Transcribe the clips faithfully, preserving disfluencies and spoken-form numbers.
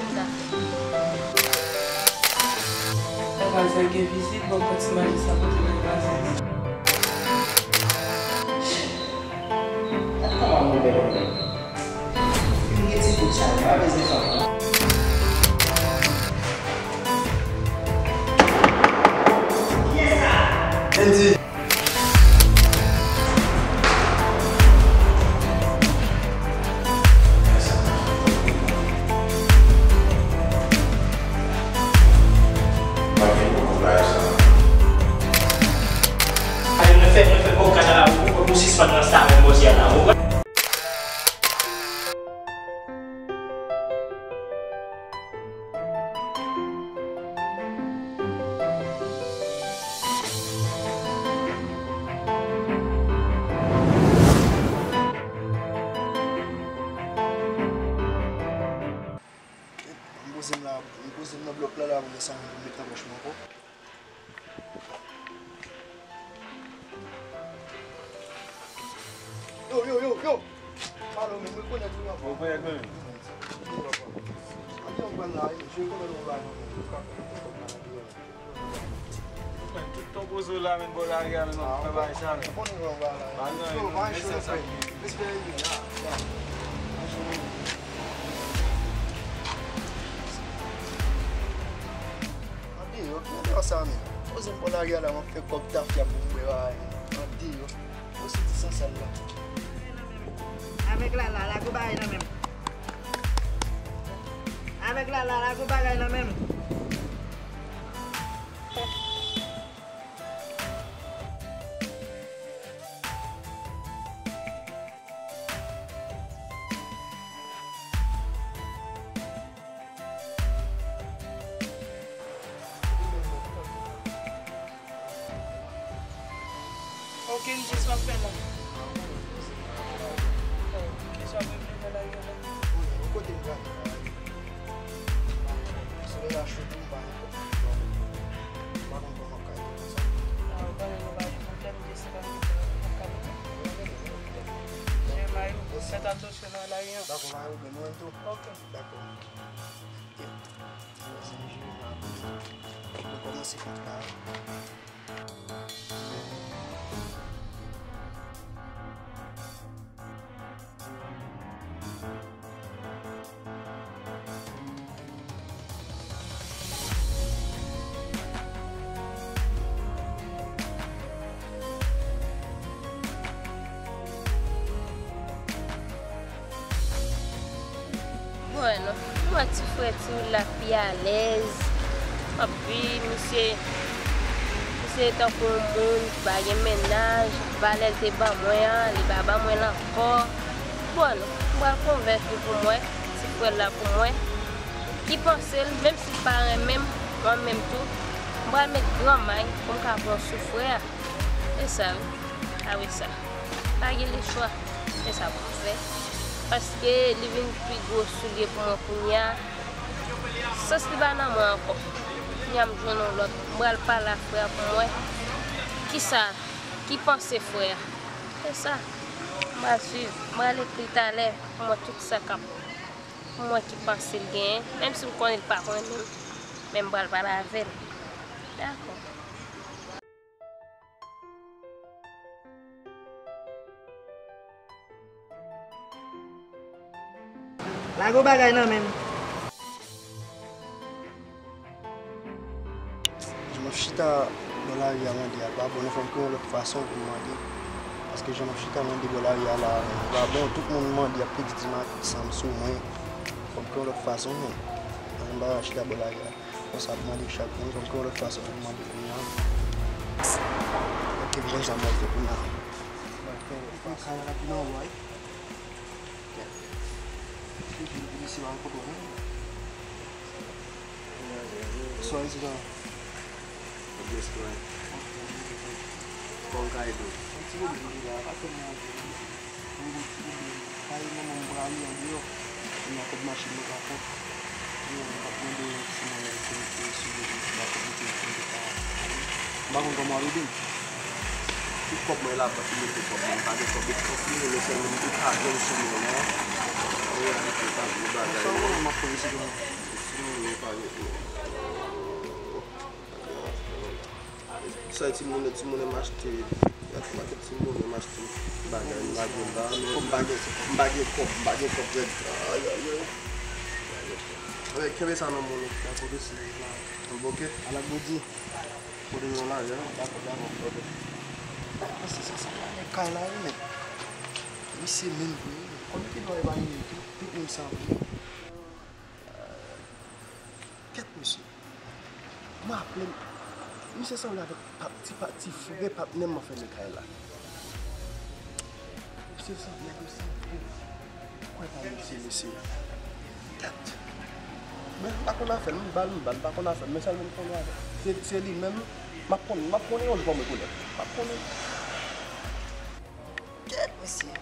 Sa pral fè gen vizit, bon, pati manje sa kote mwen pase. Gad kòman move moun. Vin gen ti bout sa, pa bezwen fè anpil. Kiyès sa? Andy. Mwen fè, mwen fè kòkad a la, ou, ou sispann ranse avè m bòzye a la, ou konprann? M poze m la, m poze m nan blòk la, la, pou m desann, pou m met nan pòch mwen ankò. Yo, yo, yo, yo! Pale w menm, rekonèt ou ankò. Rekonèt mwen menm. Ann, ann pran la, wi, je konnen nou la, nou ka fè kòb la deyò la. Men tout ton poze w la, men bò lari a, men nou fè bagay sa, men. Konnen nou la, la. Pa gen anyen, non, men se sa ki. Respè, ya, ya. Andeyò, ki andeyò sa menm? Poze m bò lari a la, m ap fè kòb tafya pou m bwè a, andeyò. Poze ti sansal la. Avèk Lala, lage yon bagay nan men m. Avèk Lala, lage yon bagay nan men m. Ok, m jis ap fè la. Kisa w vle nan lari a la? Kote m prale? Solèy la cho tou, m pa nan kòb. M pa konn kòman m ap ka rive konsa. Ah, ou konnen nou pa gen pwoblèm, jis se pa gen pwoblèm, m ap ka rive. Mesye Mayou, fèt atansyon nan lari an. Dakò, Mayou, men nou menm tou. Ok. Dakò. Ok. Mwen se Jimmy Marcus. Mwen kòmanse kontra a. Bon, m wè ti frè Tiwoul la pi alèz. Anpi, misye, misye tankou yon moun ki pa gen mennaj. Valè l te ban mwen an, li pa ban mwen l ankò. Bon, m pral konvèt li pou mwen, ti frè l la pou mwen. Ki panse l, menm si l pa renmen m, mwen menm tou, m pral met gran may pou m ka pran sou frè a. E sa wi, a wi sa. Pa gen lechwa. E sa pou m fè. Paske li vin pi gwo soulye pou mwen kounye a. Sans li pa nan mwen ankò. Kounye a m jwenn yon lòt. M pral pale a frè a pou m wè kisa, ki panse frè a. E sa. M pral swiv. M pral ekri talè pou m wè tout sa k ap, pou m wè ki panse l genyen. Menm si m konnen l pa renmen m, men m pral pale avè l. Dakò. Lage yon bagay nan men m. Jan m ap chita bò lari a mande a pa bon non, fò m kreye yon lòt fason pou m mande. Paske jan m ap chita mande bò lari a la pa bon, tout moun m mande ap pedi di m ak sanm sou mwen. Fò m kreye yon lòt fason, men. Jan m pa chita bò lari a. Konsa ap mande chak moun, fò m kreye yon lòt fason pou m mande kounye a. Ok, m konn sa m pral fè kounye a. M pral fè yon lòt fason. Kay la ap vin anwo a wi. Kèt. Epi, epi, si pa yon foto, non. Swa isit la. Yes, right. Kòm ka ede w. Yon ti pwoblèm ki la, pa fè m manje. Mwen gen ti pwoblèm. Kay manman m prale andeyò. Kounye a kòb machin mwen pa fèt. Yo, m t ap mande si mwen menm se mete sou yo, m pa konn mete sou yo pa ale. M pa konn kòman w ap ede m. Tout kòb mwen labank, m mete kòb mwen, m pa gen kòb epi kòb li rele sèlman m te ka jwenn sou mwen la. An reyalite, pa gwo bagay non. Sa w konnen m ap fè isit la? Sa timoun, timoun m achte, ak makèt timoun m achte bagay, m pa gen ba, m pa gen, m pa gen kòb, m pa gen kòb rèd. Ay, ay, ay. Anben, kenbe sa nan men w. Dakò, mèsi. Anben, oke, ala bodi. Kote nou la, ya? Dakò, dakò, oke. Mèsi, sa, sa, sa, nan kay la, wi, men. Misye menm vre, wi. Kòm ki dwa evalye tou, tout moun sa vre. Kèt, mesye. M raple m, misye sanble avèk pap, ti pa, ti frè patnè m anfèmen kay la. Misye sanble, nèg yo sanble. Kwè pa misye, mesye. Kèt. Men, m pa konn afè l, m ba l, m ba l, m pa konn afè l, men sèl moun m konnen avè l. Se, se li menm, m ap pran, m ap pran yon jou pou mwen konnen. M ap konnen. Kèt, mesye.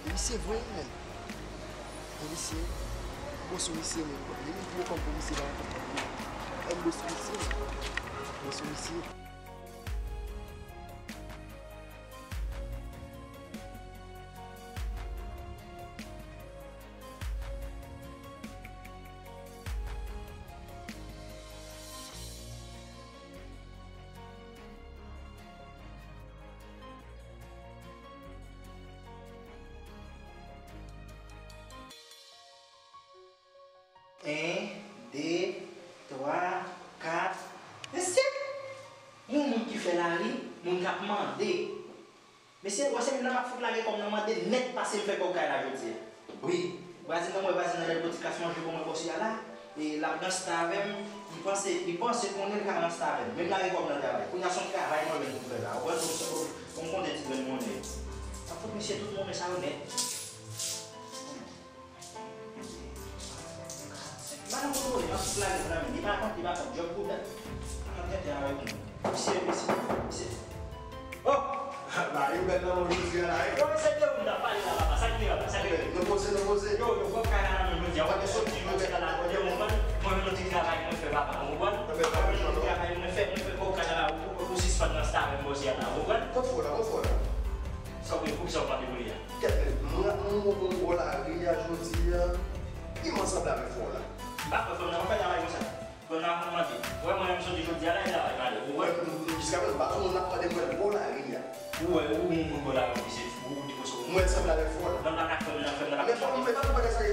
Misye vre, wi, menm. E misye, bòs misye menm, li menm ki pran kòb pou misye, pa yon kòb pou li. E bòs misye, bòs misye. En, de, twa, kat. Mesye! Yon moun ki fè lari, moun k ap mande. Mesye, wè se moun nan m ap fout lage kòb nan mande nèt pase m fè kòb kay la jodi a. Wi, vwazin nan, mwen vwazin nan lè l pote klas manje pou mwen bòs ya la, e l ap ranste avè m, li panse, li panse konnen l ka ranste avè m. Men m lage kòb nan travay. Kounye a se yon travay mwen jwenn pou m fè la. Ou wè, m, m, m konnen ti grenn monnen. M ap fout mesye tout monnen sa yo nèt. M pa nan kontwole, m ap sou plage pou nan men. Li pa kont, li pa kont. Djòb pou dat. Ann tenten avèk nou. Misye, misye, misye. Oh! Ba, yo bèl nan men jodi a la, wi. Yo, mesye, de ou m t ap pale la, papa. Sa k gen la, papa? Sa k gen? Nou poze, nou poze. Yo, yo, kòb kay la nan men jodi a. Wè, de soti jodi a la, de ou konprann? Mwen, yon ti travay mwen fè, papa, ou konprann? Mwen, yon ti travay mwen fè, mwen fè kòb kay la, ou, ou, ou sispann nan star mwen jodi a la, ou konprann? Kot fò la, kot fò la? Sa w gen, poukisa w pa deboule a? Kèt, mwen, mwen, mwen, mwen, lari a jodi a, ki mwen sanble avèk fò la? M pa kwè fò nan fè travay konsa. Fò nan ap mande. Ou wè mwen menm soti jodi a la, e travay m ale. Ou wè? Mwen, mwen, jiskaprezan, m pa sou moun ap mande mwen bò lari a. Ou wè, ou moun moun bò lari, ou se fou, ou te konsa. Mwen sanble avèk fò la. Nan pa ka fè m nan fè m nan pa ka fè m. Men fò m fè pa bagay sa,